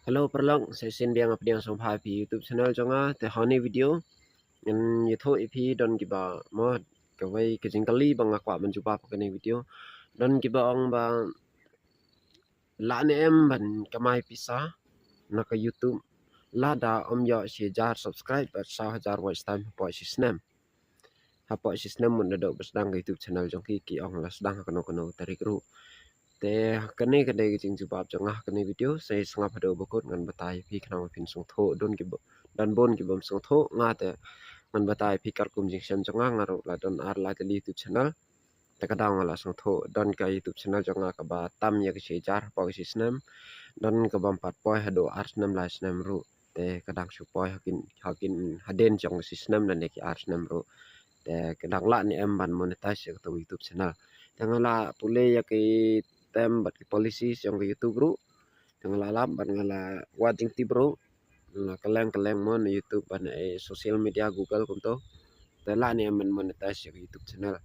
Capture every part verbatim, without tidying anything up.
Hello paralok, sa shisien biang nga pdiang sngewbha ïa phi YouTube channel jong nga. Te ha kane video ngan ïathuh ïa phi don kiba mo kawei ka jingkylli ba nga kwah ban jubab ha kane video. Don kiba ong ba lah ne em ban kamai pisa na ka YouTube lada ym ïoh shi hajar subscribe bad saw hajar watch time hapoh shi snem. Hapoh shi snem mut naduh ba sdang ka YouTube channel jong ki, ki ong la sdang ha kano kano tarik ruh. Te ha kane ka dei ka jingjubab jong nga ha kane video, sa ïa sngap haduh ba kut ngan batai ïa phi khnang ba phin sngewthuh. Don kiba, don bun kibym sngewthuh, nga te ngan batai ïa phi katkum jingshem jong nga. Nga ruh la don ar lai tylli YouTube channel. Te ka daw nga la sngewthuh, don ka YouTube channel jong nga kaba tam ïa ka shi hajar hapoh ka shi snem. Don kabym pat poi haduh ar snem lai snem ruh. Te ka dang shu poi ha kin, ha kin hadien jong ka shi snem lane ki ar snem ruh. Te ka dang lah ne em ban monetize ïa kato ka YouTube channel. Te nga la pule ïa ki term bad ki policy jong ka YouTube ruh. Te nga la lap bad nga la wad jingtip ruh. Nga la kylleng kylleng mo na YouTube bad na, eh, social media Google kumto. Te lah ne em ban monetize ïa ka YouTube channel.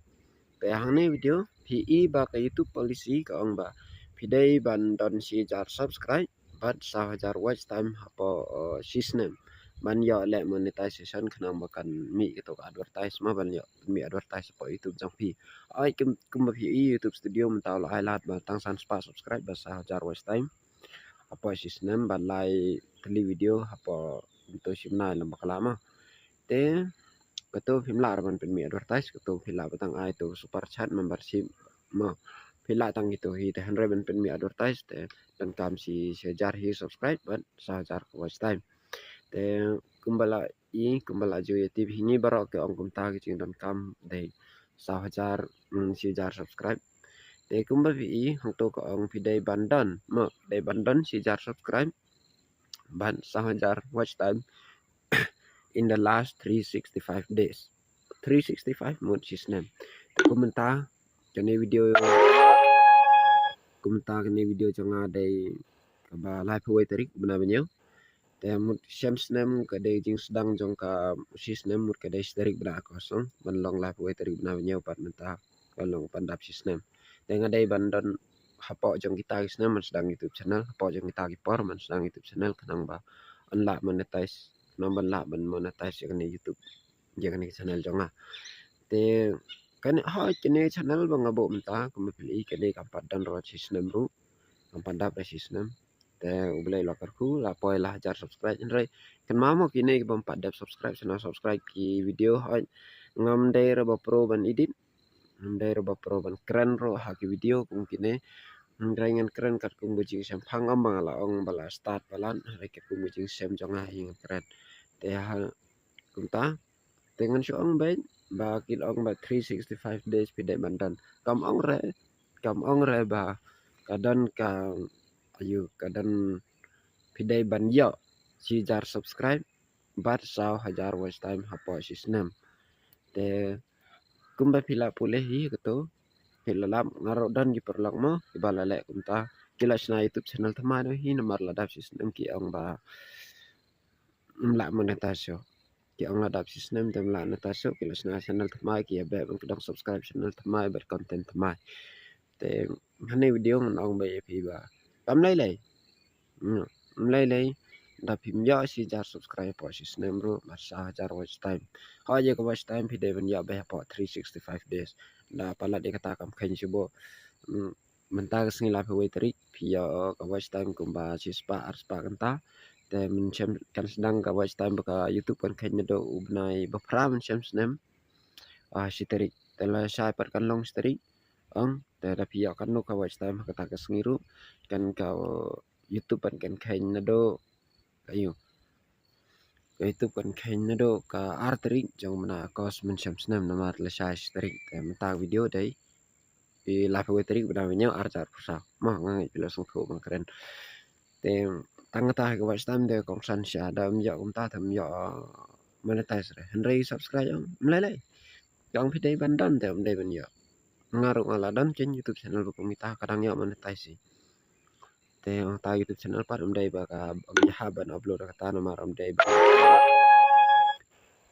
Te hangne video phi i ba ka YouTube policy ka ong ba phi dei ban don shi hajar subscribe bad saw hajar watch time hapoh, eh, shi snem ban ïoh leh monetization khnang ba kan mih kato ka advertise mo, ban ïoh mih advertise hapoh YouTube jong phi. Ai kum, kumba phi i YouTube Studio mynta u la ai lad ba tang san spah subscribe bad saw hajar watch time hapoh shi snem bad lai tylli video hapoh kumto shi bnai lem bakla mo. Te kato phim lah ruh ban pynmih advertise, kato phi lah ba tang ai to super chat membership mo. Phi lah tang kito hi te hynrei ban pynmih advertise te donkam shi, shi hajar hi subscribe bad saw hajar watch time. Te kumba la i, kumba la ju ïa tip hi ngi baroh ki ong kumta ki jingdonkam dei saw hajar, mm, shi hajar subscribe. Te kumba phi i hangto ka ong phi dei ban don mo, dei ban don shi hajar subscribe bad saw hajar watch time in the last three sixty-five days. Three sixty-five mut shi snem. Te kumta kane video, kumta kane video jong nga dei kaba laiphew wei tarik bnai ba hynñiew. Te mut shem snem ka dei jingsdang jong ka shi snem mut ka dei shi tarik bnai August ban long laiphew wei tarik bnai ba hynñiew pat mynta ka long pan dap shi snem. Te nga dei ban don hapoh jong kita ki snem ban sdang YouTube channel, hapoh jong kita ki por ban sdang YouTube channel khnang ba yn lah monetize, khnang ban lah ban monetize ïa kane YouTube, ïa kane ka channel jong nga. Te kane ha kane channel ba nga buh mynta kumba phi i kane kam pat don ruh shi snem ruh, kam pat dap ruh shi snem. Te U Blei u la kyrkhu la poi la hajar subscribe hynrei kynmaw mo kine kibym pat dep subscribe sngewbha subscribe ki video hoi. Ngam dei ruh ba pro ban edit, ngam dei ruh ba pro ban kren ruh ha ki video kum kine. Hynrei ngan kren katkum ka jingshemphang, ym ba nga la ong ba la stad palat, hynrei katkum ka jingshem jong nga hi ngan kren. Te ha kumta te ngan shu ong beit ba ki la ong ba three sixty-five days phi dei ban don. Kam ong re, kam ong re ba ka don ka, ayu, ka don phi dei ban ïoh shi hajar subscribe bad saw hajar watch time hapoh shi snem. Te kumba phi la pule hi kato, phi la lap, nga ruh don ki paralok mo kiba la leh kumta, ki la shna YouTube channel thymmai noh hi namar la dap shi snem ki ong ba ym lah monetize shuh. Ki ong la dap shi snem te ym lah monetize shuh, ki la shna channel thymmai, ki ïa beh ban ki dang subscribe channel thymmai bad content thymmai. Te hane video ngan ong beit ïa phi ba kam lei lei. Hmm, ym lei lei da phim ïoh shi hajar subscribe hapoh shi snem ruh bad saw hajar watch time. Hooid ïa ka watch time phi dei ban ïoh beit hapoh three sixty-five days. Da palat ïa kata kam kheiñ shuh bo. Hmm, mynta ka sngi laiphew wei tarik phi ïoh ka watch time kumba shispah arspah kynta. Te mynshem kan sdang ka watch time ba ka YouTube kan kheiñ naduh u bnai ba phra mynshem snem, ah, shi tarik. Te lashai pat kan long shi tarik. Ong te da phi ïoh katno ka watch time ha kata ka sngi ruh kan ka YouTube pat kan kheiñ naduh, ayu, ka YouTube kan kheiñ naduh ka ar tarik jong u bnai August mynshem snem namar lashai shi tarik. Te mynta ka video dei i laiphew wei tarik bnai ba hynñiew ar hajar arphew saw. Mo nga ngeit phi la sngewthuh ba nga kren. Te tang kata ka watch time te kongsan shisha, da ym ïoh kumta te ym ïoh, uh, monetize re. Hynrei subscribe ym lei lei. Ka ong phi dei ban don te ym dei ban ïoh. Nga ruh nga la don kein YouTube channel ba kum kita ka dang ïoh monetize hi. Te ong ta YouTube channel pat ym dei ba ka, ym ïahap ban upload kata namar ym dei ba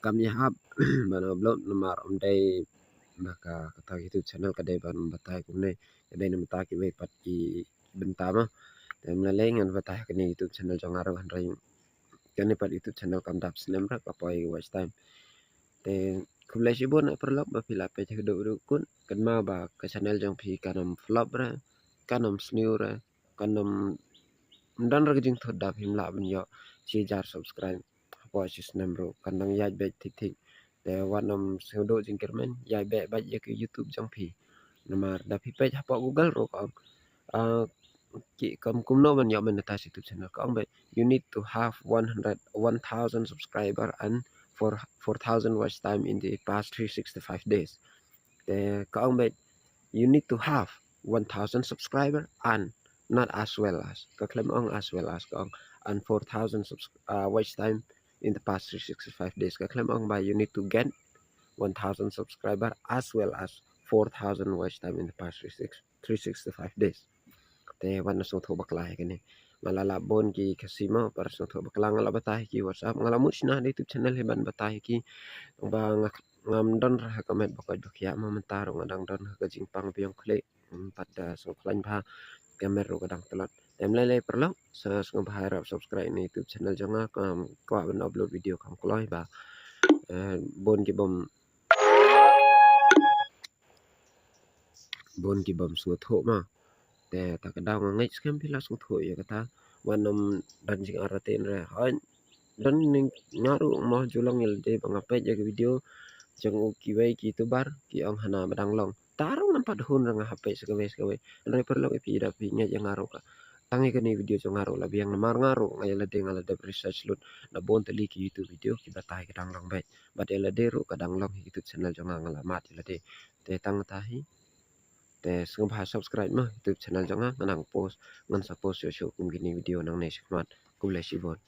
kam ïahap ban upload namar ym dei ba ka, kata YouTube channel ka dei ban batai kumne, ka dei na bynta kiwei pat ki bynta mo. Te mynta lei ngan batai ha kane YouTube channel jong nga ruh, hynrei kane pat YouTube channel kam dap snem ruh ka poi watch time. Te khublei shibun na paralok ba phi la peit haduh ruh kut. Kynmaw ba ka channel jong phi kan ym flop ruh, kan ym sniew ruh, kan ym, ym don ruh ka jingthut da phim lah ban ïoh shi hajar subscribe hapoh shi snem ruh, kan dang ïaid beit thik thik. Te wat nym sngewduh jingkyrmen, ïaid beit beit ïa ka YouTube jong phi. Namar da phi peit hapoh Google ruh ka ong, ah, ki kam kumno ban ïoh monetize YouTube channel, ka ong beit you need to have one hundred, one thousand subscriber and four, four thousand watch time in the past three sixty-five days. Te ka ong beit you need to have one thousand subscriber and, not as well as. Ka khlem ong as well as, ka ong and four thousand subs-, uh, watch time in the past three sixty-five days. Ka khlem ong ba you need to get one thousand subscriber as well as four thousand watch time in the past three six, three sixty-five days. Te wat nym sngewthuh bakla ïa kane. Nga la lap bun ki Khasi mo, para sngewthuh bakla, nga la batai ha ki WhatsApp, nga la mut shna ha YouTube channel hi ban batai ha ki. Ba nga, ngam don ruh ha ka met ba koit ba khiah mo, mynta ruh nga dang don ha ka jingpang biang khlieh. Hmm, pat da sngewkhlaiñ bha, ka met ruh ka dang tlot. Te ym lei lei paralok, sa sngewbha ïarap subscribe na YouTube channel jong nga, kam kwah ban upload video kam kloi ba, eh, bun ki bym, bun ki bym sngewthuh ma. Te ta ka daw nga ngeit skhem phi la sngewthuh ïa kata. Wat nym don jingartatien re. Hooid, don ning nga ruh mo, ju long ïa lade ba nga peit ïa ka video jong u kiwei ki YouTuber ki ong hana ba dang long. Ta ruh ngam pat hun re, nga hap peit sa kawei sa kawei. Hynrei paralok, ïa phi da phi ngeit ïa nga ruh ka, tang ïa kane video jong nga ruh la biang, namar nga ruh nga ïa lade nga la dep research lut na bun tylli ki YouTube video ki batai ka dang long beit. Bad ïa lade ruh ka dang long ha YouTube channel jong nga, nga la mad ïa lade. Te tang kata hi. Te sngewbha subscribe mo YouTube channel jong nga, ngan nang post, ngan sa post shuh shuh kum kine video nangne shakhmat. Khublei shibun.